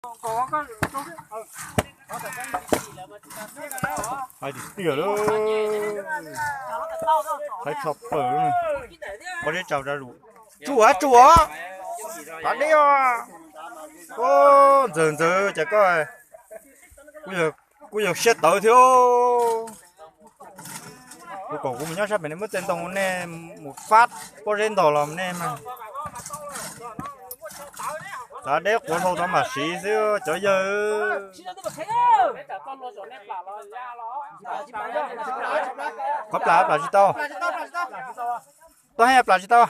Hais tiag tiag lawm. Hais tshaj plaws lawm. Qhov deb tsa zus. Tsuj av tsuj av. Tav deb os. Ntxawg ntxawg cas koj kuj yog siab tawv thiab. Kuv kom kuv mus nyob sab pem nej muab txai ntoo nej mus fab pob zeb ntog los nej mas. Tav deb quav hlau tau mam siv xwb cov yawg. Qhov plam plam tsis tau. Tau hais plam tsis tau.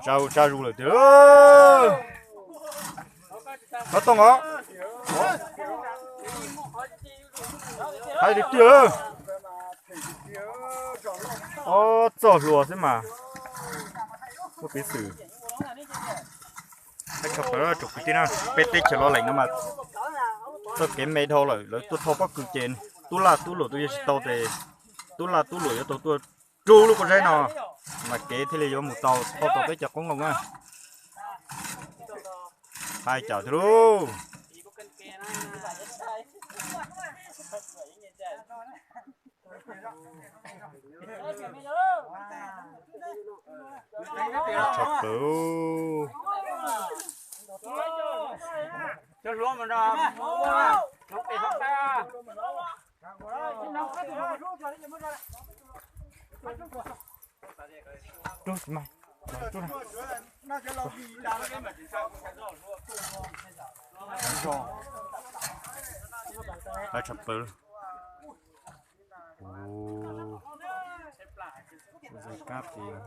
Tsa zus tsa zus lawm tiag. Tov tooj os. Hais tiag tiag. Ob txoj hlua xwb mas muaj peev xwm. Hais tshaj plaws tsoom kwv tij na, peb teb chaws Los Lees no mas txoj kev me dhau lawm, lawv tuaj thauj pob kws ces tub laj tub luam tuaj yog tsis tau ces tub laj tub luam yuav tau tuaj rub lub pob zeb no mas kev thiaj li yuav mus tau thauj tau peb cov qoob loo na. Hais cas thiab lauj. Tshaj plaws. Hais tshaj plaws.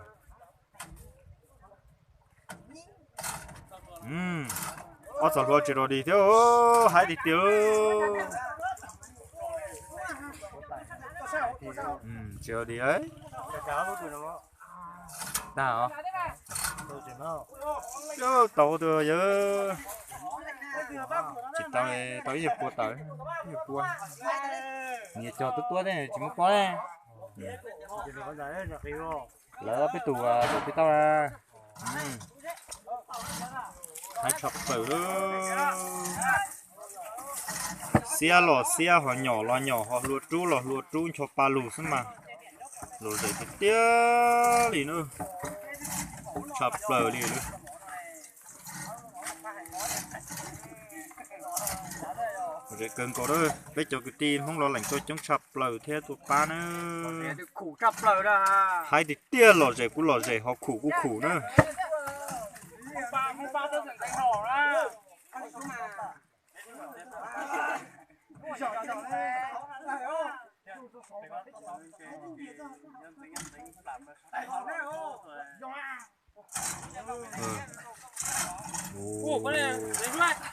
Ob txoj hlua tsis rau dig thiab, hais tiag tiag. Tsis rau dig. Tag os. Tau tus yawg. Tsis tau, tau ib nyuag pua tawm, ib nyuag pua. Nyias cog tuab tuab thiab tsis muaj pob ne. Lawv peb tus tus peb tau na. Hais tshaj plaws lawm. Xiab los xiab, ho nyom los nyom, ho hlua rub los hlua rub, ncho pa lug xwb mas. Lom zem tiag tiag li na. Tshaj plaws li lawm. Lom zem kawg nkaus na, peb cov kwv tij Hmoob Los Lees tuaj coob tshaj plaws thiab tuaj pab na. Hais tiag tiag, lom zem kuj lom zem, ho khum kuj khum na.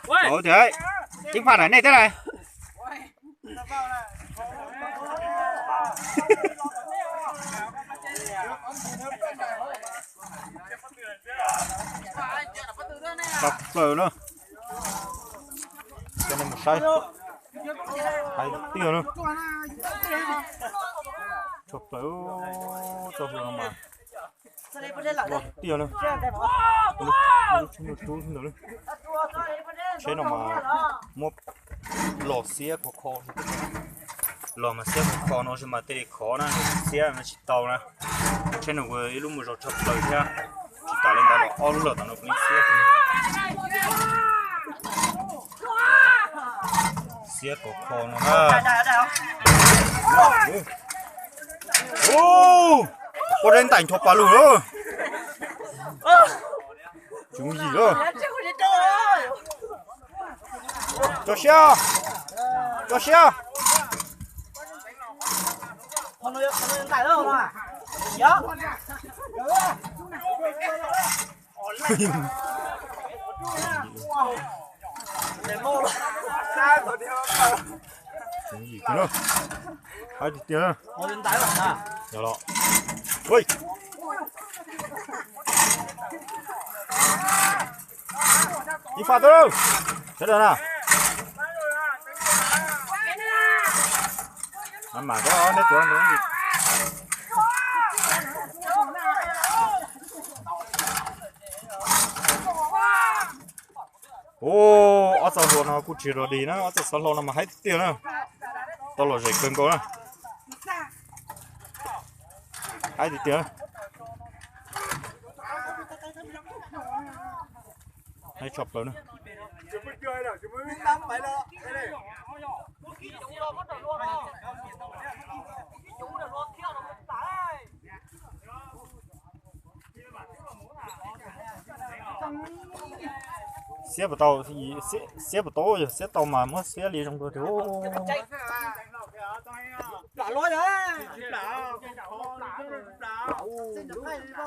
Ua tias ceev faj nram nej thiab lauj. Tshaj plaws na. Coj nej mus saib. Hais tiag na. Tshaj plaws, txoj hlua no mas loj tiag na. Lub tsheb nuj rub ntawd, tsheb no mas muab los xiab khov kho, los mas xiab khov kho no mas thiaj li khov na, xiab no tsis tau na. Tsheb no ua ib lub mus zog tshaj plaws thiab. Tsis tas li ntawd los ob lub los tom no kuv yeej xiab, xiab khov kho no na. Ua, ua dej ntaim ncho pa lug lawm. Tsis muaj yim lawm. Tso siab, tso siab. Hais tiag tiag. Yog los. Ib faj tub, sawv daws na. Mam mam, neb tuav. Ua Ub, ob txoj hlua no kuj tsis rog dig na, ob txoj xov hlau no mas haib tiag tiag na. Tau lom zem kawg nkaus na. Haib tiag tiag. Haib tshaj plaws na. Xiab puas tau, xiab puas tau, yog xiab tau mas muab xiab li zoo dua tiag.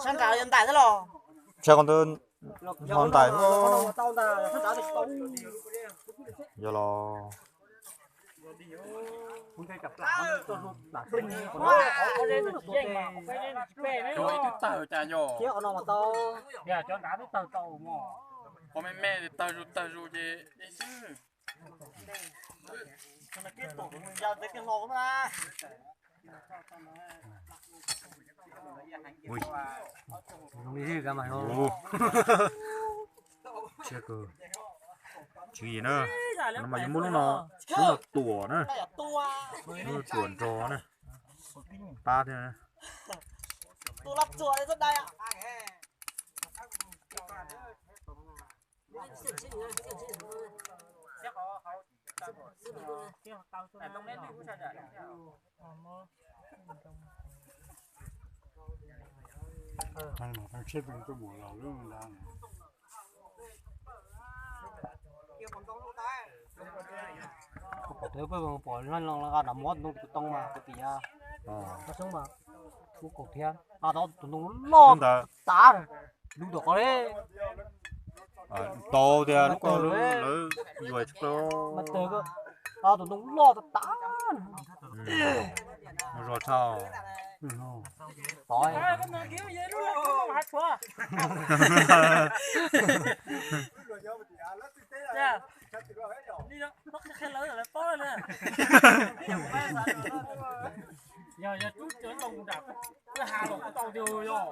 Sab nrad yog ntais xwb los? Ntshai qhov ntawd ho ntais. Yog los. Ib tug tawg cas yog? Cov nrad twb tawg tau mos. Qhov me me tawg zus tawg zus ces ib xwb. Tsiab kawg. Tswv yim na, no mas yuav muab lub no, lub no tuam na, lub no tuam nrog na, pab thiab na. Pom tau peb pom noj nqa nram mov tus ntoo tus too mas tus tim, xyoob mas lub kaus thiab, tau tus ntoo loj tas, lub tom qab li. Tau tias lub ko lawv yuav tsis tau. Mas tawg ko, tau tus ntoo loj tas tas. Zog tshaj. Tov. Yog, yog, tub cov ntoo nram, ha los kuj tau tiag yog.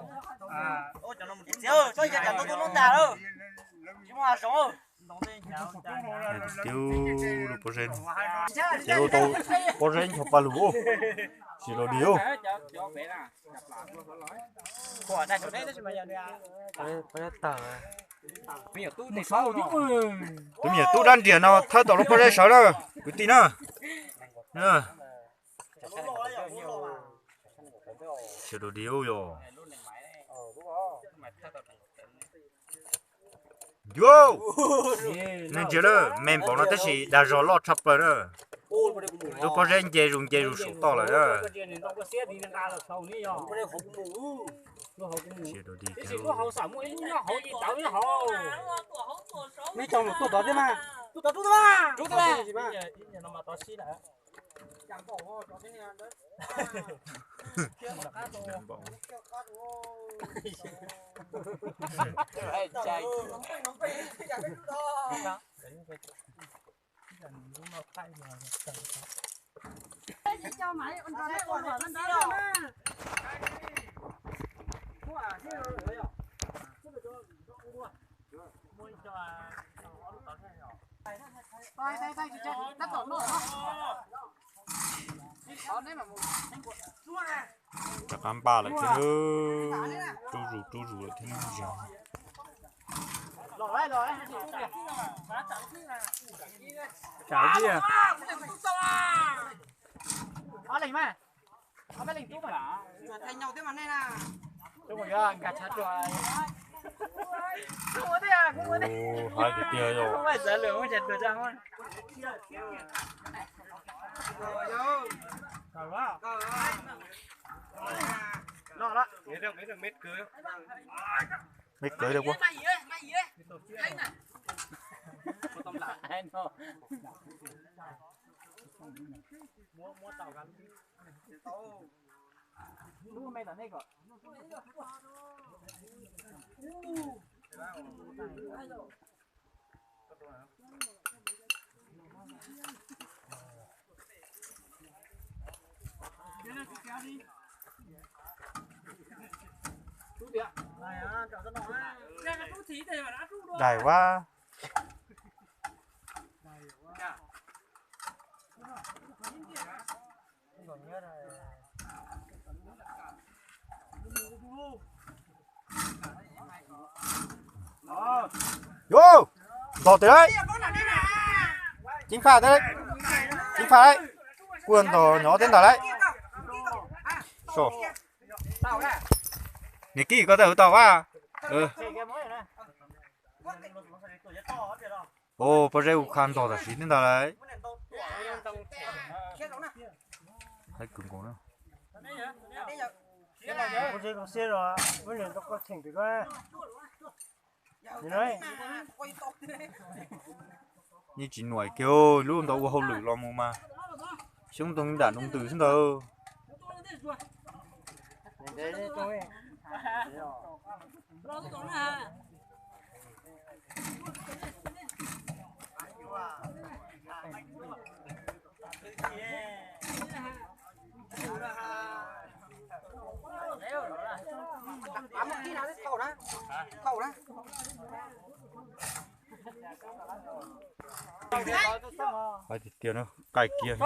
Txiv, txhob yog cov ntoo ntag lawm, tsis muaj hav zoov. Tiag, lub pob zeb, ces ua tau pob zeb ncho pa lug, tsis rog dig. Tus me nyuam tub dab nriam no thawb tau lub pob zeb sawv na, kwv tij na. Tsis rog dig yog. Yuav, nej ntsia lawm, me npaum no tab sis dag zog loj tshaj plaws na. Lub pob zeb nce zus nce zus saum toj lawm. Tsis rog dig. Rov qab npaj lawm thiab, rub zus rub zus lawm thiab. Hais tiag tiag yog. Meb kawv li ua. Dais vab. Yus, ntog tiag lawm. Ceev faj tiag lawm. Ceev faj lawm. Kuj ntog nyob teb ntag lawm. Niam Kib, koj tej hauv tau a? Ua, pob zeb ua qha ntog tam sim teb ntag lawm. Yeej tsis nuam kiag lub ntawd ua hauj lwm los mus mas xyoob ntoo nram nroo ntws xwb ntag. Tiag tiag, qaij kiag.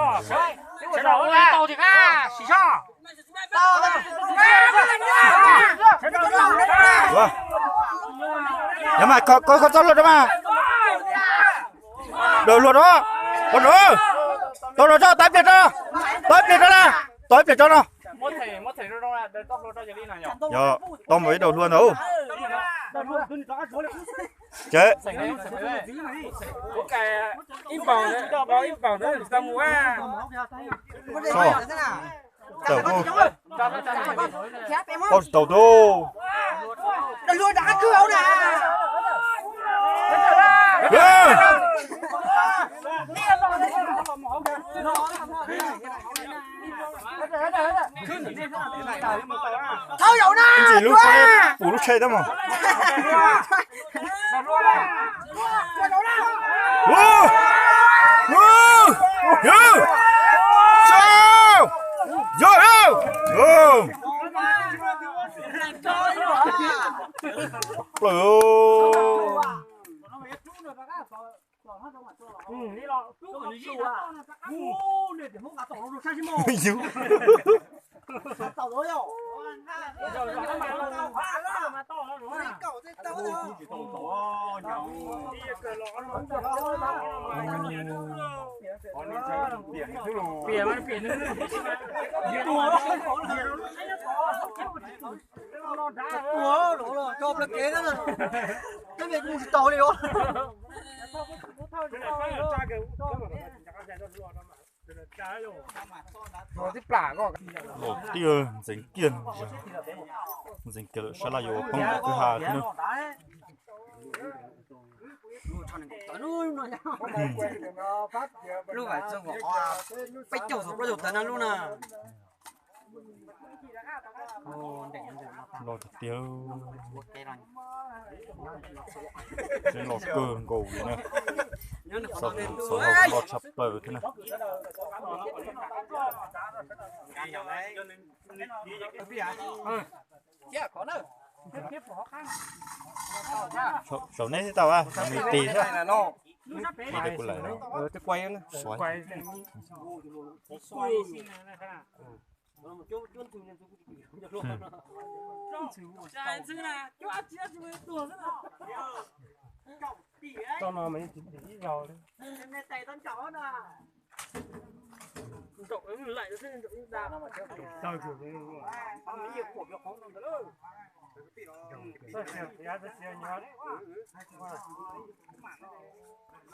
Yog mas, koj koj txhob luag rau mas. Daws hluas rau, tau rau, tau rau tso, tau ib pliag tso, tau ib pliag tso na, tau ib pliag tso no. Yog, tau npaum ib daws hluas ntawd. Ces tawm kuj paub tsis tau tu. Ntxim lub, pum lub tsheb tab mas. Plaws. Tiag, ntxeev kiag, ntxeev kiag lawm, sab laj yuav poob kwj ha thiab na. Lub peb caug txog plaub caug tawv no lub na. Loj tiag tiag. Tseem loj kawg nkaus li na. Xov hau loj tshaj plaws thiab na. Saum neb thiab tau, nws tis thiab. Tis kuv lawm. Tau no mas yeej tsis dim ib zaug li.